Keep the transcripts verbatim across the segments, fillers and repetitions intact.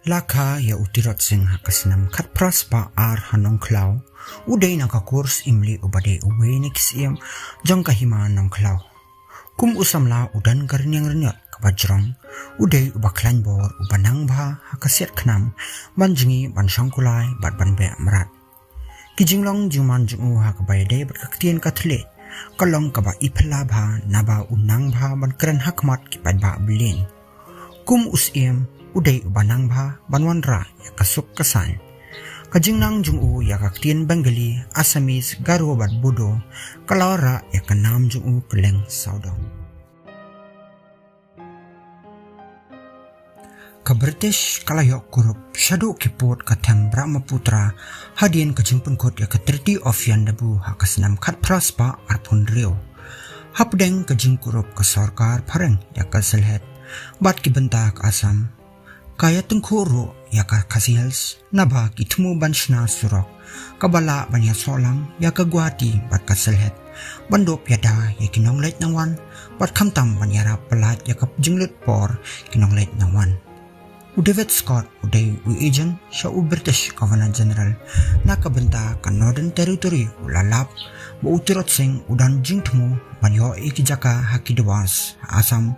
La kha ïa u Tirot Sing ha ka snem khatphra spah ar ha Nongkhlaw. U dei na ka kurs imli uba dei uwei na ki siem jong ka hima Nongkhlaw. Kum u samla u don ka rniang rniot kaba jrong. U dei uba khlaiñ bor, uba nang bha ha ka siat khnam, ban jngi, ban shong kulai bad ban beh mrad. Ki jinglong jingman jong u ha kaba ïadei bad ka ktien ka thylliej ka long kaba iphylla bha, naba u nang bha ban kren ha khmat ki paidbah byllien. Kum u siem, u dei uba nang bha ban wanrah ïa ka suk ka saiñ. Ka jingnang jong u ïa ka ktien Bengali, Assamese, Garo bad Bodo ka la wanrah ïa ka nam jong u kylleng sawdong. Ka British ka la ïoh kurup shaduh ki pud ka them Brahmaputra hadien ka jingpynkut ïa ka Treaty of Yandabu ha ka snem khatphra spah arphew hynriew. Hapdeng ka jingkurup ka sorkar phareng ïa ka Sylhet bad ki bynta ka Assam, ka ïatyngkhuh ruh ïa ka Khasi Hills, naba ki thmu ban shna surok kaba lah ban ïasoh lang ïa ka Guwahati bad ka Sylhet, ban dup ïada ïa ki nongleit nongwan, bad khamtam ban ïarap pyllait ïa ka jinglut por ki nongleit nongwan. U David Scott u dei u agent sha u British Governor General na ka bynta ka Northern Territory, u la lap ba u Tirot Sing u don jingthmu ban ïoh ïa ki jaka ha ki Dwars ha Assam,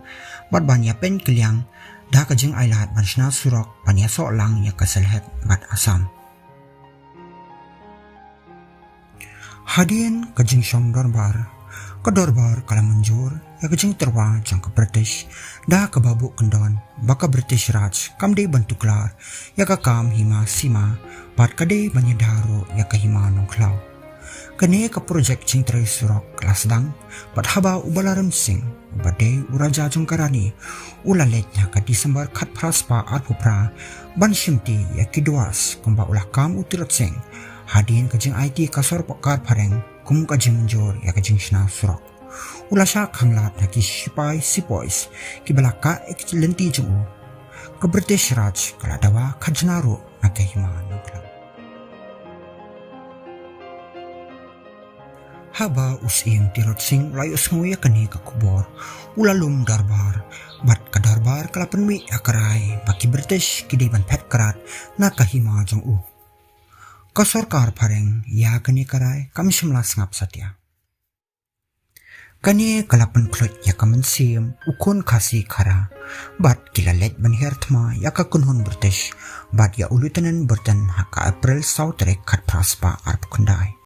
bad ban ïapynkylla da ka jingailad ban shna surok ban ïasoh lang ïa ka Sylhet bad Assam. Hadien ka jingshong dorbar, ka dorbar ka la mynjur ïa ka jingtyrwa jong ka British, da kaba buh kyndon ba ka British Raj kam dei ban tuklar ïa ka kam hima sima, bad ka dei ban ïada ruh ïa ka hima Nongkhlaw. Kane ka projek jingtrei surok ka la sdang, bad haba u Balaram Singh, uba dei u raja jong ka Rani, u la leit ha ka December khatphra spah arphew phra ban shimti ïa ki Dwars kumba u la kam u Tirot Sing, hadien ka jingaiti ka sorkar phareng kum ka jingmynjur ïa ka jingshna surok. U la shah khanglad ha ki shipai sepoys kiba la kah ïa ki lynti jong u. Ka British Raj ka la dawa khajna ruh na ka hima Nongkhlaw. Haba u Siem Tirot Sing u la ïohsngew ïa kane ka khubor, u la lum dorbar, bad ka dorbar ka la pynmih ïa ka rai ba ki British ki dei ban phet krad na ka hima jong u. Ka sorkar phareng ïa kane ka rai kam shym la sngap satia. Kane ka la pynkhluit ïa ka mynsiem u khun Khasi Khara, bad ki la leit ban hiar thma ïa ka kynhun British bad ïa u Lieutenant Burton ha ka April saw tarik khatphra spah arphew khyndai.